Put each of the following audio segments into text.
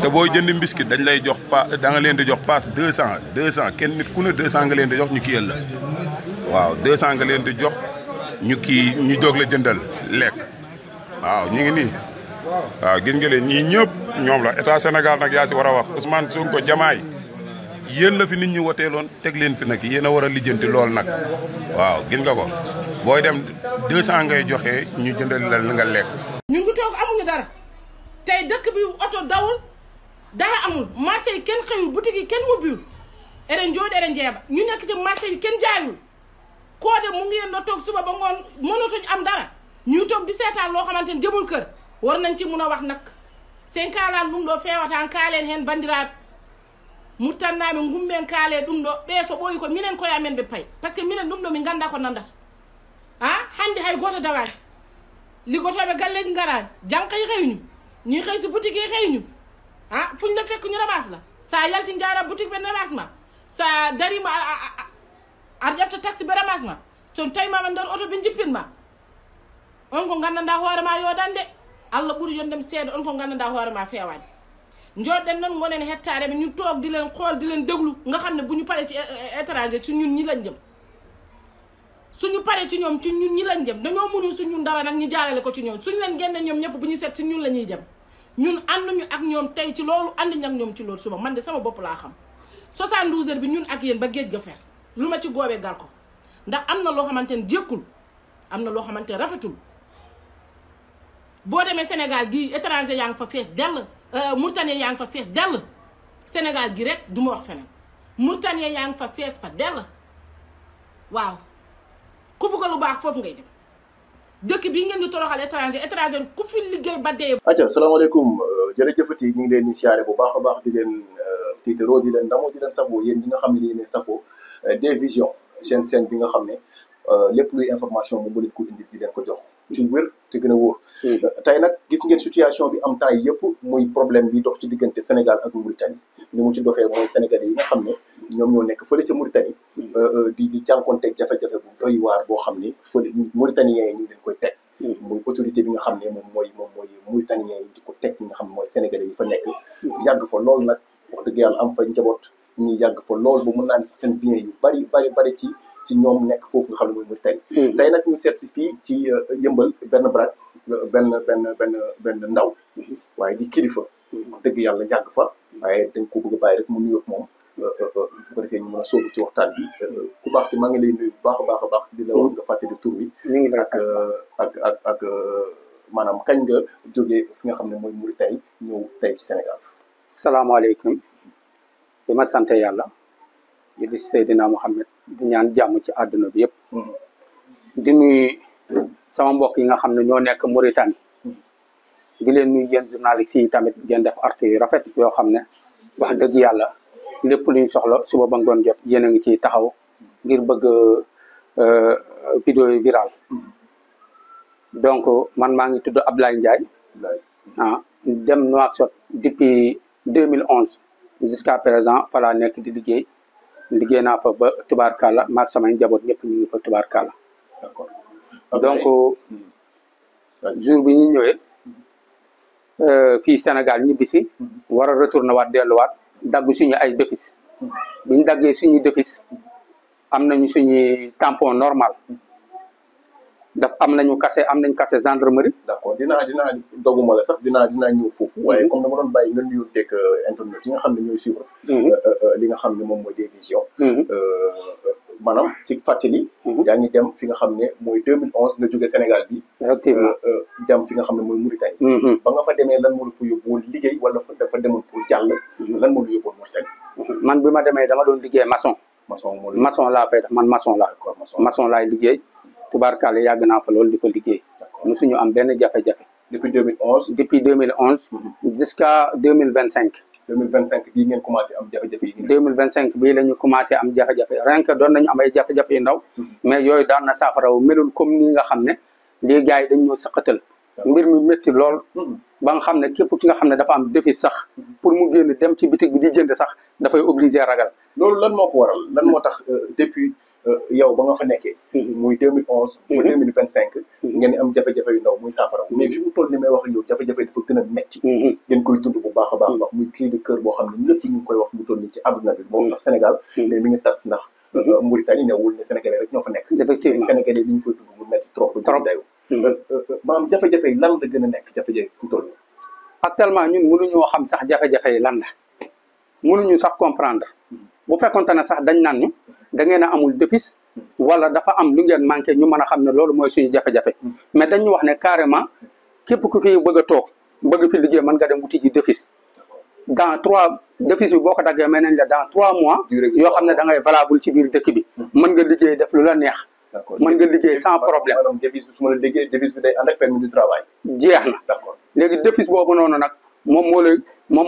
te booy jënd mbiskit dañ lay jox da nga leen di jox paas 200 kenn nit ku ne 200 nga leen di jox ñu kiyal la waaw 200 nga leen di jox ñu jóg la jëndal lekk waaw ñu ngi nii waaw gis nga leen ñii ñëpp ñoom la état Sénégal nag yaa si war a wax Ousmane Sonko Diomaye yéen la fi nit ñi woteeloon teg leen fi nag yéen a war a lijjanti lool nag waaw gis nga ko booy dem 200 ngay joxe ñu jëndal la nga lekk. ñu ngi toog amuñu dara tey dëkk bi oto dawul dara amul marché yi kenn xëyul boutique yi kenn ubbiwul eren jooju eren jeeba ñu nekk ci marché yi kenn jaayul koo dem mu ngi yéen na toog suba ba ngoon mënatuñ am dara ñuy toog di seetaan loo xamante ni jëmul kër war nañ ci mun a wax nag sen kaalaan ɗum ɗo fewatan kaalen hen bandiraɓe muttannaɓe gummen kaale ɗum ɗo ɓe so ɓooyi ko minen koye amen ɓe payi par ce que minen ɗum ɗo min ganda ko nandata hande hay goto dawani liggotoɓe galleji garani jankayi xewñu ñi xëy si boutique yi xëyñu fuñ la fekk ñu ramas la sa yalti jara boutique ɓe ramas ma sa darima a ƴefta taxi ɓe ramas ma so tawimama nder auto ɓe jippin ma on ko gandanda hoorema yodande Allah ɓuuri yondem seeɗa on ko gandanda hoorema fewani jooɗɗen noon gonen hettare ɓe ñu toog di leen xool di leen déglu nga xam ne bu ñu paree ci étranger ci ñun ñi lañ jëm suñu paree ci ñoom ci ñun ñi lañ jëm dañoo mënul suñu dara nag ñu jaarale ko ci ñoom suñu leen génne ñoom ñëpp bu ñu seet ci ñun la ñuy jëm ñun ànduñu ak ñoom tey ci loolu ànduñu ak ñoom ci loolu suba man de sama bopp laa xam 72 heures bi ñun ak yéen ba géej ga fer lu ma ci goobee gar ko ndax am na loo xamante ne jékkul am na loo xamante ne rafetul boo demee Sénégal gii étranger yaa ngi fa fees dell Mauritanie yaa ngi fa fees dell Sénégal gi rek du ma wax feneen Mauritanie yaa ngi fa fees fa dell waaw ku bëgg lu baax foofu ngay dem dëkk bii ngeen di toroxal étranger ku fi liggéey ba dee. acca salaamaaleykum jërëjëfati ñu ngi leen di siyaare bu baax a baax di leen tiitaroo di leen ndamoo di leen safoo yéen ñi nga xam ne yéen safoo des visions seen bi nga xam ne lépp luy information moom mu leen ko indi di leen ko jox ci wér te gën a wóor. tey nag gis ngeen situation bi am temps yëpp muy problème bi dox ci diggante Sénégal ak Mauritanie ni mu ci doxee mooy sénégalais yi nga xam ne ñoom ñoo nekk fële ca Mauritanie di jànkonteeg jafe-jafe bu doy waar boo xam ne fële Mauritaniens yi ñu ngi leen koy teg. muy autorité bi nga xam ne moom mooy Mauritaniens yi di ko teg ñi nga xam ne mooy sénégalais yi fa nekk yàgg fa lool nag wax dëgg yàlla am fa njaboot ñuy yàgg fa lool ba mën naa ne sax seen bien yu bari ci ñoom nekk foofu nga xam ne mooy Mauritanie. tey nag ñu seet si fii ci yëmbal benn brak benn ndaw waaye di kilifa dëgg yàlla yàgg fa waaye dañ ko bëgg a bàyyi rek mu nuyoog moom bu ko defee ñu mën a sóobu ci waxtaan bi ku baax te maa ngi lay nuyu bu baax a baax di la wax nga fàttali tur bi ak maanaam kañ nga jógee fi nga xam ne mooy Mauritanie ñëw tey ci Sénégal. salaamaaleykum bi ma sant yàlla di Seydina Mouhamed di ñaan jàmm ci àdduna bi yëpp di nuyu sama mbokk yi nga xam ne ñoo nekk Mauritanie di leen nuyu yéen journalistes yi tamit ngeen def artu yu rafet yoo xam ne wax dëgg yàlla lépp luñ soxla suba ba ngoon jot yéen a ngi ciy taxaw ngir bëgg vidéo yi viral donc man maa ngi tudd Ablaye Ndiaye dem Nouakchott depuis 2011 jusqu'à présent fa laa nekk di liggéey naa fa ba tubaarkàlla maag samay njaboot ñëpp ñu ngi fa tubaarkàlla. d'accord donc jour bi ñu ñëwee fii Sénégal ñibbisi war a retourner waat delluwaat dagg suñu ay déficit bi ñu daggee suñuy déficit am nañu suñuy tampon normal am nañ case gendarmerie. d'accord dinaa doguma la sax dinaa ñëw foofu. waaye comme dama doon bàyyi nga nuyoo teg internet yi nga xam ne ñooy suivre. li nga xam ne moom mooy des visions. maanaam ci fàttali. yaa ngi dem fi nga xam ne mooy 2011 nga jóge Sénégal bi. effectivement dem fi nga xam ne mooy Mauritanie. ba nga fa demee lan moo la fa yóbbuwoon liggéey wala dafa demoon pour jàll. lan moo la yóbbuwoon Mauritanie. man bi ma demee dama doon liggéey maçon. maçon laa fay def man maçon laa. maçon laay liggéey. tubaarkàlla yàgg naa fa loolu di fa liggéey. musuñu am benn jafe-jafe. depuis 2011. depuis 2011. jusqu'à 2025. 2025 bii ngeen commencé am jafe-jafe yi. 2025 bii la ñu commencé am jafe-jafe rien que doon nañu am ay jafe-jafe yu ndaw. mais yooyu daan na saafaraw melul comme nii nga xam ne lii gars yi dañ ñoo saqatal. mbir mi métti lool. ba nga xam ne képp ki nga xam ne dafa am déficit sax pour mu génn dem ci bitig bi di jënd sax dafay obligé ragal. loolu lan moo ko waral lan moo tax depuis yow ba nga fa nekkee. muy 2011. ba 2025. ngeen am jafe-jafe yu ndaw muy saafara mais fi mu toll ni may wax ak yow jafe-jafe dafa gën a metti. ngeen koy dund bu baax a baax muy cri de cœur boo xam ne ñëpp ñu ngi koy wax mu toll nii ci àdduna bi moom sax Sénégal. mais mi ngi tas ndax Mauritanie newul ne Sénégalais rek ñoo fa nekk. effectivement Sénégalais bi ñu koy dund bu metti trop ba jëm dayo maanaam jafe-jafe yi lan la gën a nekk jafe-jafe fi mu toll nii. actuellement ñun mënuñoo xam sax jafe-jafe yi lan la mënuñu sax comprendre bu fekkonte ne sax dañ naan ñu da ngeen a amul déficit wala dafa am lu ngeen manqué ñu mën a xam ne loolu mooy suñu jafe-jafe mais dañu wax ne carrément képp ku fi bëgg a toog bëgg fi liggéey mën nga dem wuti ji déficit dans 3 déficit bi boo ko daggee mel nañ la dans 3 mois yoo xam ne da ngay valable ci biir dëkk bi mën nga liggéey def lu la neex mën nga liggéey sans problème maanaam déficit bi su ma la déggee déficit bi day ànd ak permis du travail jeex na d'accord léegi déficit boobu noonu nag moom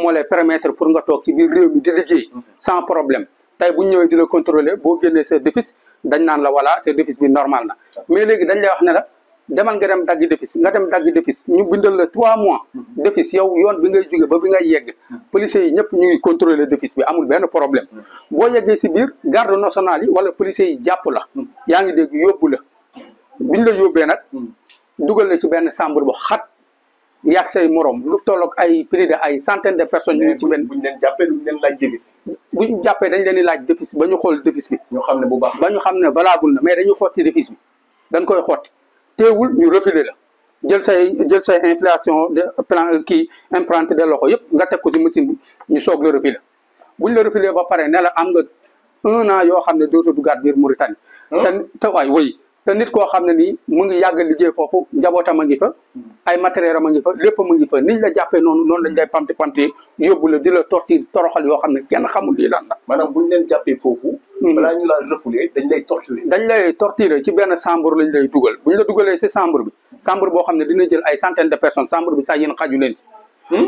moo lay permettre pour nga toog ci biir réew mi di liggéey sans problème tey bu ñu ñëwee di la contrôler boo génnee sa déficit dañ naan la voilà sa déficit bi normal na mais léegi dañ lay wax ne la demal nga dem daggi déficit nga dem daggi déficit ñu bindal la 3 mois déficit yow yoon bi ngay jóge ba bi ngay yegg policiers yi ñëpp ñu ngi contrôler déficit bi amul benn problème boo yeggee si biir garde nationale yi wala policiers yi jàpp la yaa ngi dégg yóbbu la biñ la yóbbee nag dugal la ci benn chambre bu xat yàgg say morom lu tolloog ay près de ay centaine de personnes ñu ci benn buñ leen jàppee duñ leen laaj déficit bu ñu jàppee dañ leen di laaj déficit ba ñu xool déficit bi ñu xam ne bu baax ba ñu xam ne valable na mais dañuy xotti déficit bi dañ koy xotti teewul ñu refiler la jël say inflation de plan kii empreinte de loxo yëpp nga teg ko ci machine bi ñu soog la refiler buñ la refiler ba pare ne la am nga 1 an yoo xam ne dootu dugaat biir Mauritanie te waay woy te nit koo xam ne nii mu ngi yàgg liggéey foofu njabootam a ngi fa ay matériel am a ngi fa lépp a ngi fa niñ la jàppee noonu lañ lay pamti yóbbu la di la torture toroxal yoo xam ne kenn xamul lii lan la maanaam buñ leen jàppee foofu balaa ñu la refoulé dañ lay torturer dañ lay torturer ci benn chambre lañ lay dugal buñ la dugalee si chambre bi chambre boo xam ne dina jël ay centaine de personnes chambre bi sax yéen xaju leen si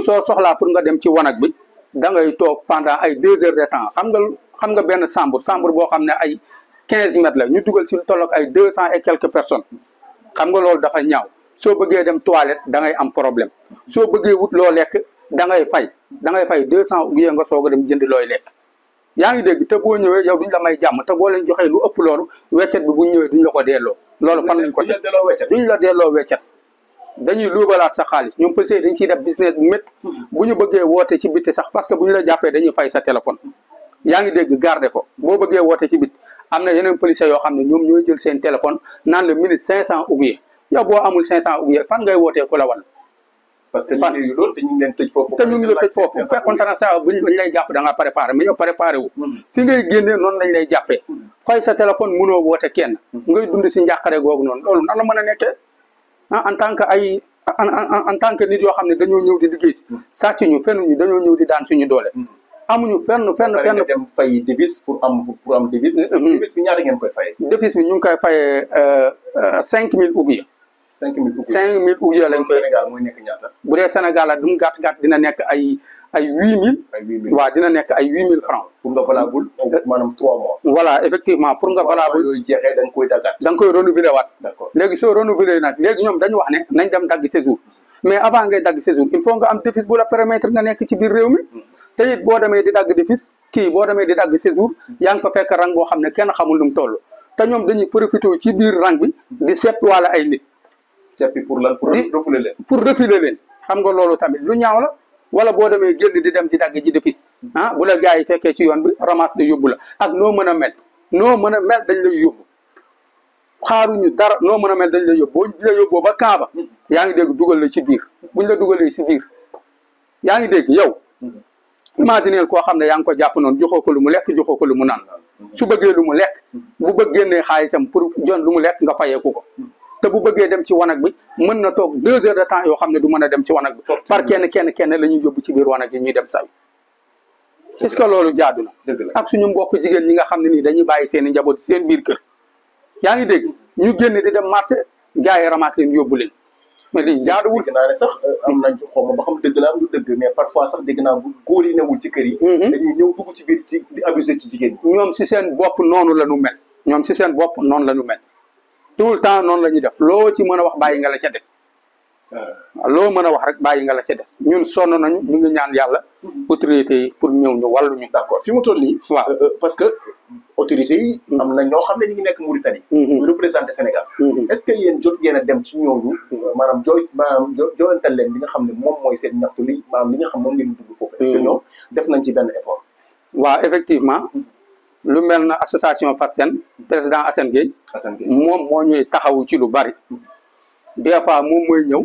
soo soxlaa pour nga dem ci wanag bi da ngay toog pendant ay 2 heures de temps xam nga benn chambre boo xam ne ay 15 mètres la ñu dugal si lu tolloog ay 200 et quelques personnes xam nga loolu dafa ñaaw soo bëggee dem toilette da ngay am problème soo bëggee wut loo lekk da ngay fay 200 ouguiya nga soog a dem jënd looy lekk yaa ngi dégg te boo ñëwee yow duñ la may jàmm te boo leen joxee lu ëpp loolu weccet bi buñ ñëwee duñ la ko delloo loolu fan lañ ko teg duñ la delloo weccet dañuy luubalaat sa xaalis ñoom policiers dañ ciy def business bu métti bu ñu bëggee woote ci bitti sax parce que bu ñu la jàppee dañuy fay sa téléphone yaa ngi dégg garder ko boo bëggee woote ci bitti am na yeneen policiers yoo xam ne ñoom ñooy jël seen téléphone naan la minute 500 ouguiya yow boo amul 500 ouguiya fan ngay wootee ku la wal parce que liggéey yu loolu te ñu ngi leen tëj foofu te ñu ngi la tëj foofu fekkoon te na sa buñ lay jàpp da nga préparé mais yow préparé wu fi ngay génnee noonu lañ lay jàppee fay sa téléphone mënoo woote kenn ngay dund si njàqare googu noonu loolu nan la mën a nekkee ah en tant que nit yoo xam ne dañoo ñëw di liggéey si sàcc ñu fenn ñu dañoo ñëw di daan suñu doole amuñu fenn dem fay déficit pour am déficit déficit bi ñaata ngeen koy fayee déficit bi ñu ngi koy fayee 5000 ouguiya 5000 ouguiya lañ koy Sénégal mooy nekk ñaata bu dee Sénégal la dum gàtt dina nekk ay 8000 waaw dina nekk ay 8000 francs pour nga valable maanaam 3 mois voilà effectivement pour nga valable yooyu jeexee da nga koy daggaat da nga koy renouveler waat d'accord léegi soo renouveler nag léegi ñoom dañu wax ne nañ dem dagg séjour mais avant ngay dagg séjour il faut nga am déficit bu la permettre nga nekk ci biir réew mi te it boo demee di dagg déficit boo demee di dagg séjour yaa ngi fa fekk rang boo xam ne kenn xamul lu mu toll te ñoom dañuy profité ci biir rang bi di sepp wala ay nit seppi pour lan pour refiler leen pour refiler leen xam nga loolu tamit lu ñaaw la wala boo demee génn di dem di dagg ji déficit bu la gars yi fekkee ci yoon bi ramasse de yóbbu la ak noo mën a mel dañ lay yóbbu xaaruñu dara noo mën a mel dañ lay yóbbu boo la yóbboo ba Kaaba yaa ngi dégg dugal la ci biir buñ la dugalee ci biir yaa ngi dégg yow imagineel koo xam ne yaa ngi ko jàpp noonu joxoo ko lu mu lekk joxoo ko lu mu naan su bëggee lu mu lekk bu bëgg génnee xaalisam pour jon lu mu lekk nga fayeeku ko te bu bëggee dem ci wanag bi mën na toog 2 heures de temps yoo xam ne du mën a dem ci wanag bi par kenn la ñuy yóbbu ci biir wanag yi ñuy dem saw est-ce que loolu jaadu na ak suñu mbokk jigéen ñi nga xam ne nii dañuy bàyyi seen i njaboot ci seen biir kër yaa ngi dégg ñu génn di dem marché gars yi ramaat leen yóbbu leen mais lii jaaduwul. dégg naa ne sax am nañ xaw ma ba xam dëgg la am du dëgg mais parfois sax dégg naa bu góor yi newul ci kër yi. dañuy ñëw dugg ci biir ci di abuser ci jigéen ñi. ñoom si seen bopp noonu la ñu mel ñoom si seen bopp noonu la ñu mel tout le temps noonu la ñuy def loo ci mën a wax bàyyi nga la ca des. waaw loo mën a wax rek bàyyi nga la ca des ñun sonn nañu ñu ngi ñaan yàlla autorité yi pour ñëw ñu wàllu ñu. d'accord fi mu toll nii. waaw parce que autorités yi. am na ñoo xam ne ñu ngi nekk Mauritanie. ñu représenté Sénégal. est-ce que yéen jot ngeen a dem ci ñooñu. maanaam jooyantal leen li nga xam ne moom mooy seen ñaxtu li maanaam li nga xam moom ngeen dugg foofu. est-ce que ñoom def nañ ci benn effort. waaw effectivement. lu mel na association FASTEN président Assane Gueye. moom moo ñuy taxawu ci lu bari. des fois moom mooy ñëw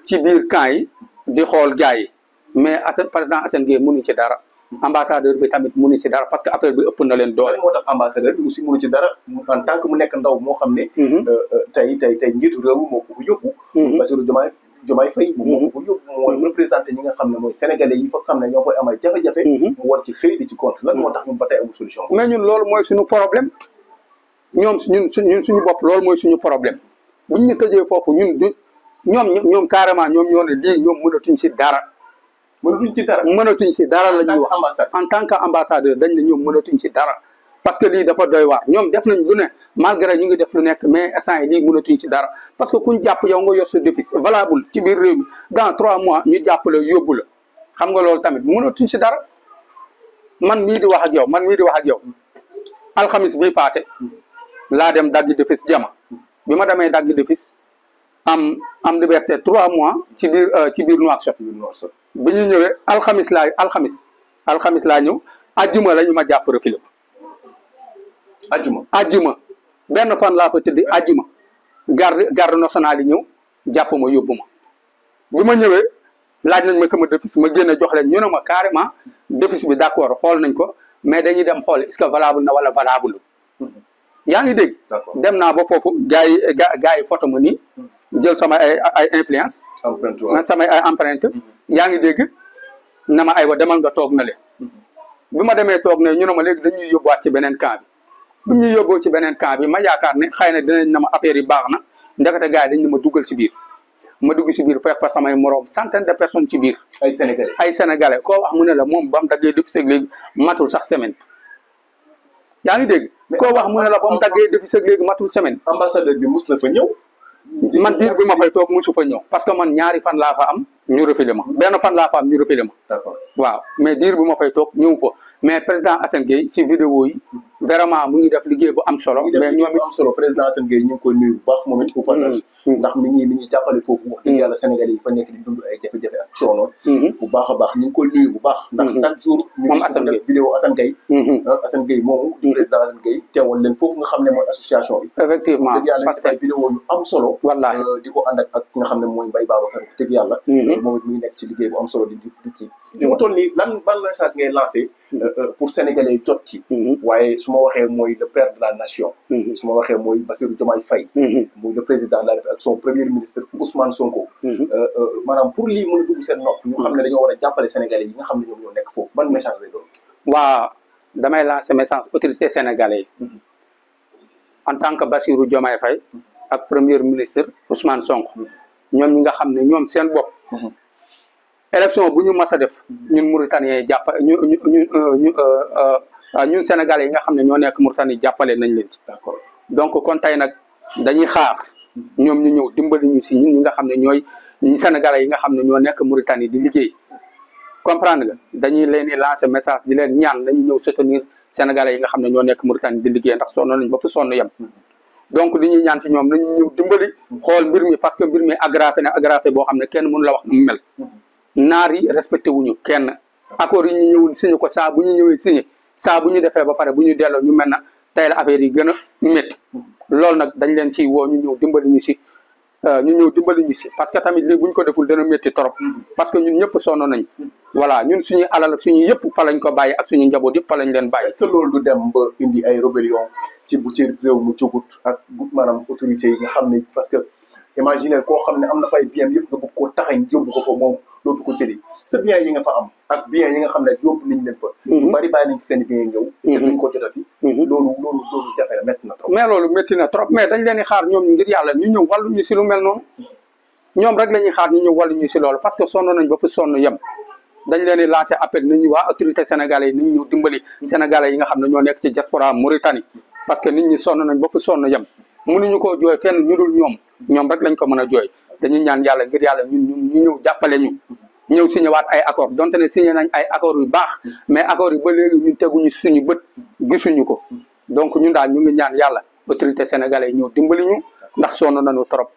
ci biir camp yi di xool gars yi mais président Assane Gueye mënuñ ci dara. ambassadeur bi tamit mënu ci dara parce que affaire bi ëpp na leen doole. moo tax ambassadeur bi aussi mënu ci dara en tant que mu nekk ndaw moo xam ne. tey njiitu réew moo ko fa yóbbu. Bassirou Diomaye Faye moo ko fa yóbbu mu war représenté ñi nga xam ne mooy sénégalais yi fa xam ne ñoo koy am ay jafe-jafe. mu war ci xëy di ci compte lan moo tax ñun ba tey amul solution. mais ñun loolu mooy suñu problème ñun suñu bopp loolu mooy suñu problème buñ ñu tëjee foofu ñoom carrément ñoom ñoo ne lii ñoom mënatuñ ci dara. mënatuñ ci dara la ñuy wax en tant que ambassadeur dañ ne ñoom mënatuñ ci dara parce que lii dafa doy waar ñoom def nañ lu ne malgré ñu ngi def lu nekk mais instant yi lii mënatuñ ci dara parce que kuñ jàpp yow nga yor sa déficit valable ci biir réew mi dans 3 mois ñu jàpp la yóbbu la xam nga loolu tamit mënatuñ ci dara man mii di wax ak yow alxamis bi passé laa dem dagg déficit jama bi ma demee dagg déficit am liberté 3 mois ci biir Nouakchott bi ñu ñëwee alxamis laa ñëw ajjuma la ñu ma jàpp refilé ajjuma benn fan laa fa tëdd ajjuma garde nationale yi ñëw jàpp ma yóbbu ma bi ma ñëwee laaj nañ ma sama déficit ma génne jox leen ñu ne ma carrément déficit bi d'accord xool nañ ko mais dañuy dem xool est-ce que valable na wala valable yaa ngi dégg dem naa ba foofu gars yi photo ma nii jël sama ay influence sama ay empreinte yaa ngi dégg na ma aywa demal nga toog na le bi ma demee toog ne ñu ne ma léegi dañuy yóbbuwaat ci beneen camp bi bu ñuy yóbboo ci beneen camp bi ma yaakaar ne xëy na dinañ na ma affaire yi baax na ndekete gars yi dañ ne ma duggal ci biir ma dugg ci biir fekk fa samay moroom centaine de personnes ci biir ay sénégalais koo wax mu ne la moom ba mu daggee déficit léegi matul sax semaine yaa ngi dégg koo wax mu ne la ba mu daggee déficit léegi matul semaine ambassadeur bi mus na fa ñëw man diir bi ma fay toog musu fa ñëw parce que man ñaari fan laa fa am ñu refilé ma benn fan laa fa am ñu refilé ma d'accord waaw mais diir bi ma fay toog ñëw fa mais président Assane Gueye ci vidéo yi vraiment mu ngi def liggéey bu am solo mais ñoom am solo président Assane Gueye ñu ngi koy nuyu bu baax moom it au passage ndax mi ngi jàppale foofu wax dëgg yàlla sénégalais yi fa nekk di dund ay jafe-jafe ak coono bu baax a baax ñu ngi koy nuyu bu baax ndax chaque jour ñu ngi def vidéo Assane Gueye moomu di président Assane Gueye teewal leen foofu nga xam ne mooy association bi effectivement dëgg yàlla def ay vidéo yu am solo wallaahi di ko ànd ak nga xam ne mooy Mbaye Babacar dëgg yàlla moom it mi ngi nekk ci liggéey bu am solo di ci fi mu toll nii ban message ngay lancé pour sénégalais yi jot ci waaye su ma waxee mooy le père de la nation su ma waxee mooy Bassirou Diomaye Faye muy le président de la République ak son premier ministre Ousmane Sonko maanaam pour lii mën a dugg seen nopp ñu xam ne dañoo war a jàppale sénégalais yi nga xam ne ñoom ñoo nekk foofu ban message lay doon waaw damay lancer message autorité sénégalais yi en tant que Bassirou Diomaye Faye ak premier ministre Ousmane Sonko ñoom ñi nga xam ne ñoom seen bopp élection bu ñu mas a def ñun Mauritaniens ñun sénégalais yi nga xam ne ñoo nekk Mauritanie jàppale nañ leen ci d'accord donc kon tey nag dañuy xaar ñoom ñu ñëw dimbali ñu si ñun ñi nga xam ne ñooy sénégalais yi nga xam ne ñoo nekk Mauritanie di liggéey comprendre nga dañuy leen di lancer message di leen ñaan dañuy ñëw soutenir sénégalais yi nga xam ne ñoo nekk Mauritanie di liggéey ndax sonn nañ ba fu sonn yem donc li ñuy ñaan si ñoom nañu ñëw dimbali xool mbir mi parce que mbir mi aggravé boo xam ne kenn mënu la wax nu mu mel naar yi respecté wuñu kenn accord yi ñu ñëwul signé ko saa bu ñu ñëwee signé saa bu ñu defee ba pare bu ñu delloo ñu mel na tey la affaire yi gën a métti loolu nag dañ leen ciy woo ñu ñëw dimbali ñu si parce que tamit lii bu ñu ko deful dana métti trop parce que ñun ñëpp sonn nañ voilà ñun suñuy alal ak suñu yëpp fa lañ ko bàyyi ak suñu njaboot yëpp fa lañ leen bàyyi. est-ce que loolu du dem ba indi ay rébellion ci réew mu jógut ak maanaam autorités yi nga xam ne parce que imaginer koo xam ne am na fay bien yëpp nga bëgg koo taxañ yóbbu ko fa moom dootu ko jëli sa bien yi nga fa am ak bien yi nga xam ne yóbbu nañ leen fa ñu bari bàyyi nañ fi seen bien ñëw te duñ ko jotati loolu jafe na métti na trop mais loolu métti na trop mais dañ leen di xaar ñoom ngir yàlla ñu ñëw wàllu ñu si lu mel noonu ñoom rek la ñuy xaar ñu ñëw wàllu ñu si loolu parce que sonn nañ ba fu sonn yem dañ leen di lancer appel nañu waa autorité sénégalais yi nañu ñëw dimbali sénégalais yi nga xam ne ñoo nekk ci diaspora Mauritanie parce que nit ñi sonn nañ ba fu sonn yem mënuñu koo jooy fenn ñu dul ñoom rek lañ ko mën a jooy dañuy ñaan yàlla ngir yàlla ñu ñëw jàppale ñu ñëw signé waat ay accord donte ne signé nañ ay accords yu baax mais accords yi ba léegi ñun teguñu suñu bët gisuñu ko donc ñun daal ñu ngi ñaan yàlla autorité sénégalais ñëw dimbali ñu ndax sonn nañu trop.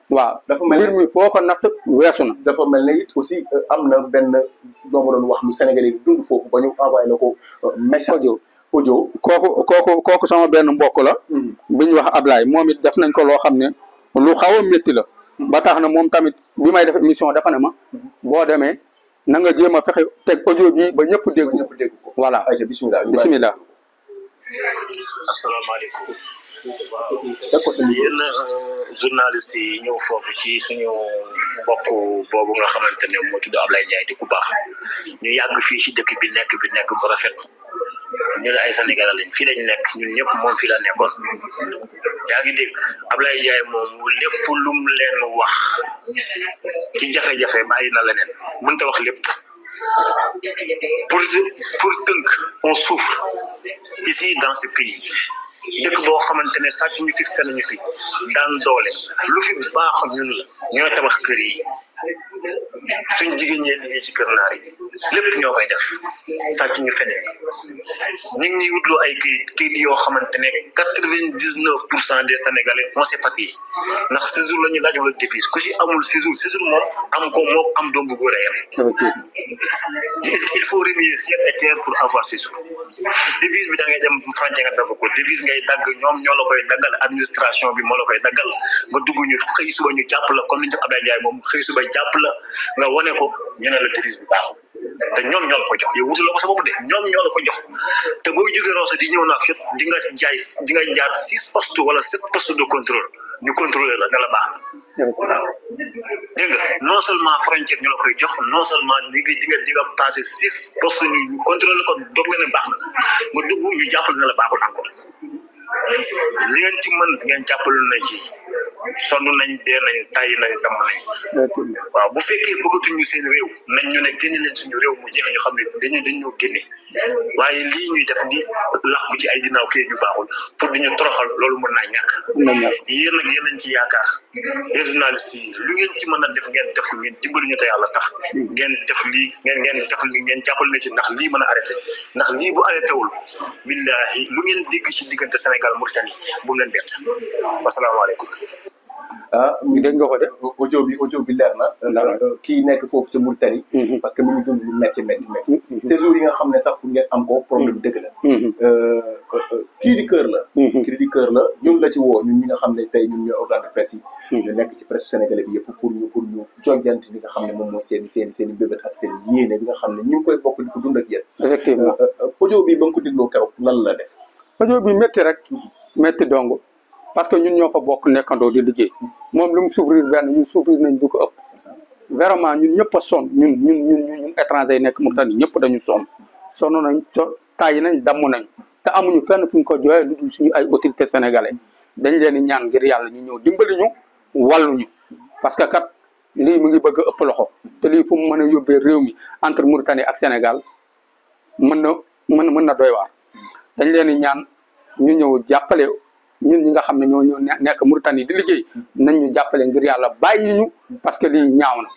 waaw mbir mi foo ko natt weesu na. dafa mel ne it aussi am na benn doomu doon wax lu sénégalais yi dund foofu ba ñu envoyé la ko message audio kooku sama benn mbokk la. bi ñu wax Ablaye moom it def nañ ko loo xam ne lu xaw a métti la. ba tax na moom tamit bi may def émission dafa ne ma boo demee na nga jéem a fexe teg audio bi ba ñëpp dégg ko. voilà ayca bisimilah. asalaamaaleykum. yéen journaliste yi ñëw foofu ci suñu mbokk boobu nga xamante ne moo tudd Ablaye Ndiaye di ku baax ñu yàgg fii ci dëkk bi nekk bu rafet ñu ne ay Sénégalais lañ fii lañ nekk ñun ñëpp moom fii la nekkoon yaa ngi dégg Ablaye Ndiaye moom lépp lum leen wax ci jafe-jafe bàyyi na leneen mënta wax lépp pour tënk on souffre ici dans ce pays dëkk boo xamante ne sàcc ñu fi fen ñu fi daan doole lu fi baax ñun la ñooy tabax kër yi suñ jigéen ñee liggéey ci kër naar yi lépp ñoo koy def sàcc ñu feneen ñu ngi ñuy wutloo ay kayit yoo xamante ne 99% des Sénégalais ont ces papiers ndax séjour la ñu laaj wala devise ku ci amul séjour moom am ko moo am doom bu góor a yem il faut remuer ciel et terre pour avoir séjour devise bi da ngay dem frontière nga dagg ko devise ngay dagg ñoom ñoo la koy daggal administration bi moo la koy daggal nga dugg ñu xëy suba ñu jàpp la comme ni ñu def Abdoulaye Ndiaye moom xëy suba jàpp la nga wane ko ñu ne la devise bi baaxul te ñoom ñoo la ko jox yow wutuloo ko sa bopp de ñoom ñoo la ko jox te booy jógee Rosso di ñëw naag yëpp di nga jaar 6 postes wala 7 postes de contrôle ñu contrôler la ne la baax na dégg nga non seulement frontière ñu la koy jox non seulement di nga passé 6 postes ñu contrôler ko doog la ne baax na nga dugg ñu jàppal ne la baaxul encore li ngeen ci mën ngeen jàppale na ci sonn nañ dee nañ tàyyi nañ damm nañ waaw bu fekkee bëggatuñu seen réew nañ ñu ne génne leen suñu réew mu jeex ñu xam ne dañoo génne waaye lii ñuy def di làqu ci ay ginnaaw kii yu baaxul pour di ñu toroxal loolu mën naa ñàkk yéen nag yéen nañ ci yaakaar yéen journalistes yi lu ngeen ci mën a def ngeen def ko ngeen dimbali ñu te yàlla tax ngeen def lii ngeen jàppal na ci ndax lii mën a arrêté ndax lii bu arrêté wul billahi lu ngeen dégg ci diggante Sénégal Mauritanie bu mu leen bett wasalaamaaleykum dégg nga ko de audio bi leer na kii nekk foofu ca Mauritanie parce que mi ngi dund lu métti séjour yi nga xam ne sax pour ngeen am ko problème dëgg la cri du cœur la ñun la ci woo ñun ñi nga xam ne tey ñun ñooy organe de presse yi ñu nekk ci presse sénégalais bi yëpp pour ñu jojjanti li nga xam ne moom mooy seen i bébét ak seen yéene bi nga xam ne ñu ngi koy bokk di ko dund ak yéen effectivement audio bi ba nga ko dégloo keroog lan la def audio bi métti rek métti dong parce que ñun ñoo fa bokk nekkandoo di liggéey moom lu mu souffrir benn ñun souffrir nañ du ko ëpp vraiment ñun ñëpp a sonn ñun étranger yi nekk Mauritanie ñëpp dañu sonn nañ tàyyi nañ damm nañ te amuñu fenn fu ñu ko jooyee lu dul suñu ay autorités sénégalais dañ leen di ñaan ngir yàlla ñu ñëw dimbali ñu wàlluñu parce que kat lii mu ngi bëgg a ëpp loxo te lii fu mu mën a yóbbee réew mi entre Mauritanie ak Sénégal mën na doy waar dañ leen di ñaan ñu ñëw jàppale ñun ñi nga xam ne ñoo nekk Mauritanie di liggéey nañ ñu jàppale ngir yàlla bàyyi ñu parce que lii ñaaw na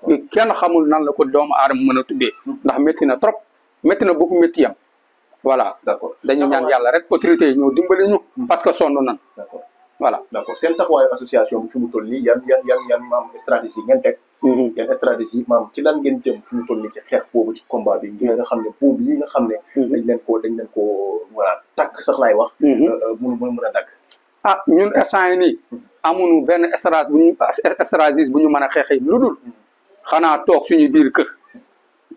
li kenn xamul nan la ko doomu aadama mën a tuddee ndax métti na trop métti na bu fu métti yam voilà d'accord dañu ñaan yàlla rek autorités yi ñoo dimbali ñu parce que sonn nan voilà d'accord seen taxawaayu association bi fi mu toll nii yan maam stratégie ngeen teg yan stratégie maam ci lan ngeen jëm fi mu toll nii ci xeex boobu ci combat bi ngir nga xam ne boobu lii nga xam ne dañ leen ko voilà takk sax laay wax mën a dagg ñun instant yi nii amuñu benn stratégie bu ñu mën a xeexee lu dul xanaa toog suñu biir kër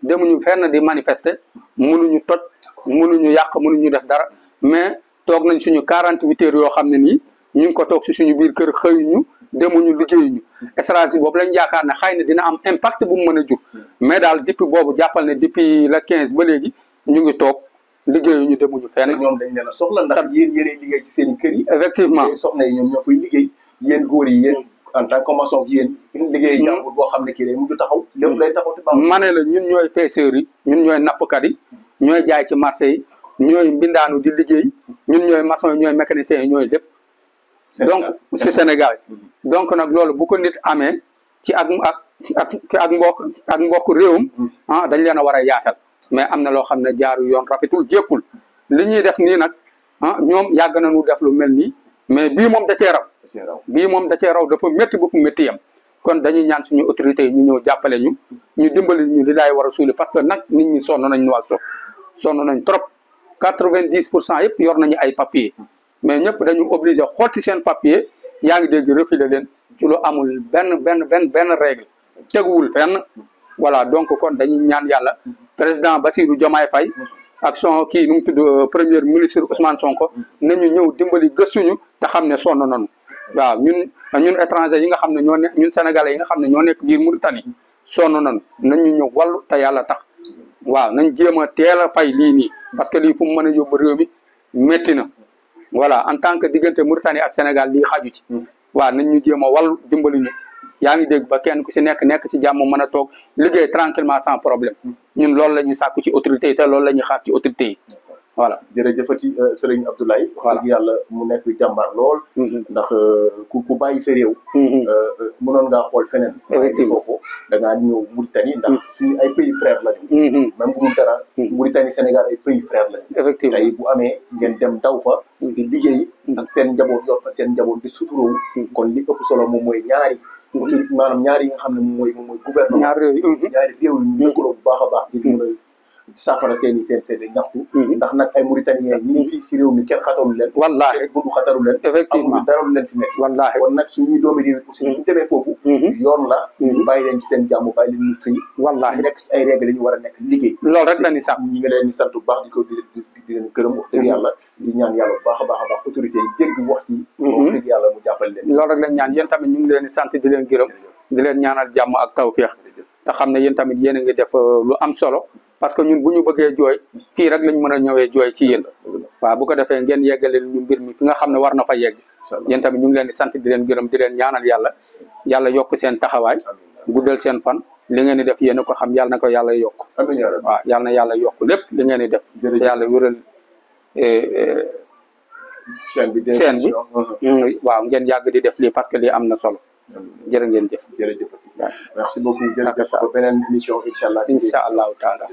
demuñu fenn di manifester mënuñu toj mënuñu yàq mënuñu def dara mais toog nañ suñu 48 heures yoo xam ne nii ñu ngi ko toog si suñu biir kër xëyuñu demuñu liggéeyuñu stratégie boobu lañ yaakaar ne xëy na dina am impact bu mu mën a jur mais daal depuis boobu jàppal ne depuis le 15 ba léegi ñu ngi toog liggéeyuñu demuñu fenn. ñoom dañ leen a soxla ndax yéen yéenay liggéey ci seen i kër yi. effectivement soxna yi ñoom ñoo fay liggéey yéen góor yi yéen en tant que maçon yéen liggéey jàmbur boo xam ne kii day mujj taxaw lépp lay taxaw te baax. ma ne la ñun ñooy pêcheurs yi ñun ñooy nappkat yi ñooy jaay ci marché yi ñooy mbindaanu di liggéey ñun ñooy maçon yi ñooy mécaniciens yi ñooy lépp. donc ci Sénégal donc nag loolu bu ko nit amee ci ak mbokk réewum dañ leen a war a yaatal mais am na loo xam ne jaaru yoon rafetul jékkul li ñuy def nii nag ah ñoom yàgg nañu def lu mel nii mais bii moom da cee raw bii moom da cee raw dafa métti ba fu métti yam kon dañuy ñaan suñu autorités yi ñu ñëw jàppale ñu dimbali ñu li laay war a suuli parce que nag nit ñi sonn nañ nu so sonn nañ trop 90% yëpp yor nañu ay papier mais ñëpp dañu obligé xotti seen papier yaa ngi dégg refilé leen ci lu amul benn règle teguwul fenn voilà donc kon dañuy ñaan yàlla président Bassirou Diomaye Faye ak son kii nu mu tudd premier ministre Ousmane Sonko nañu ñëw dimbali gëstuñu te xam ne sonn nañu waaw ñun étranger yi nga xam ne ñoo ne ñun sénégalais yi nga xam ne ñoo nekk biir Mauritanie sonn nañu nañu ñëw wallu te yàlla tax waaw nañ jéem a teel a fay lii nii parce que lii fu mu mën a yóbbu réew mi métti na voilà en tant que diggante Mauritanie ak Sénégal lii xaju ci waaw nañ ñu jéem a wallu dimbali ñu yaa ngi dégg ba kenn ku si nekk ci jàmm mën a toog liggéey tranquillement sans problème ñun loolu la ñuy sàkku ci autorité yi te loolu la ñuy xaar ci autorité yi voilà jërëjëfati Serigne Abdoulaye wax dëgg yàlla mu nekk jàmbaar lool ndax ku bàyyi sa réew mënoon ngaa xool feneen effectivement ko da ngaa ñëw Mauritanie ndax suñu ay pays frères lañu même bu dul dara Mauritanie Sénégal ay pays frères lañu effectivement tey bu amee ngeen dem daw fa di liggéey ak seen njaboot yor fa seen njaboot di suturoo kon li ëpp solo moom mooy ñaari maanaam ñaari yi nga xam ne moom mooy gouvernement ñaari réew yi ñu lëkkaloo bu baax a baax ngir mën a saafara seen ñaxtu ndax nag ay Mauritaniens ñi ngi fii si réew mi kenn xatalu leen wallaahi bundu xatalu leen effectivement amuñu dara lu leen fi metti wallaahi kon nag suñuy doomi réew aussi ñu demee foofu yoon la ñu bàyyi leen ci seen jàmm bàyyi leen ñu free wallaahi nekk ci ay règles yi ñu war a nekk liggéey loolu rek la ni sax ñi ngi leen di sant bu baax di ko di leen gërëm wax dëgg yàlla di ñaan yàlla bu baax a baax autorités yi dégg wax ci wax dëgg yàlla mu jàppale leen loolu rek lañ ñaan yéen tamit ñu ngi leen di sant di leen gërëm di leen ñaanal jàmm ak tawfeex te xam ne yéen tamit yéen a ngi def lu am solo parce que ñun bu ñu bëggee jooy fii rek lañ mën a ñëwee jooy ci yéen waaw bu ko defee ngeen yeggale ñu mbir mi fi nga xam ne war na fa yegg yéen tamit ñu ngi leen di sant di leen gërëm di leen ñaanal yàlla yokk seen taxawaay guddal seen fan li ngeen di def yéen a ko xam yàlla na ko yàlla yokk waaw yàlla na yàlla yokk lépp li ngeen di def yàlla wéral chaîne bi waaw ngeen yàgg di def lii parce que lii am na solo jërë ngeen jëf jërëjëf merci beaucoup jërëjëf ba beneen émission incha allah allahu taala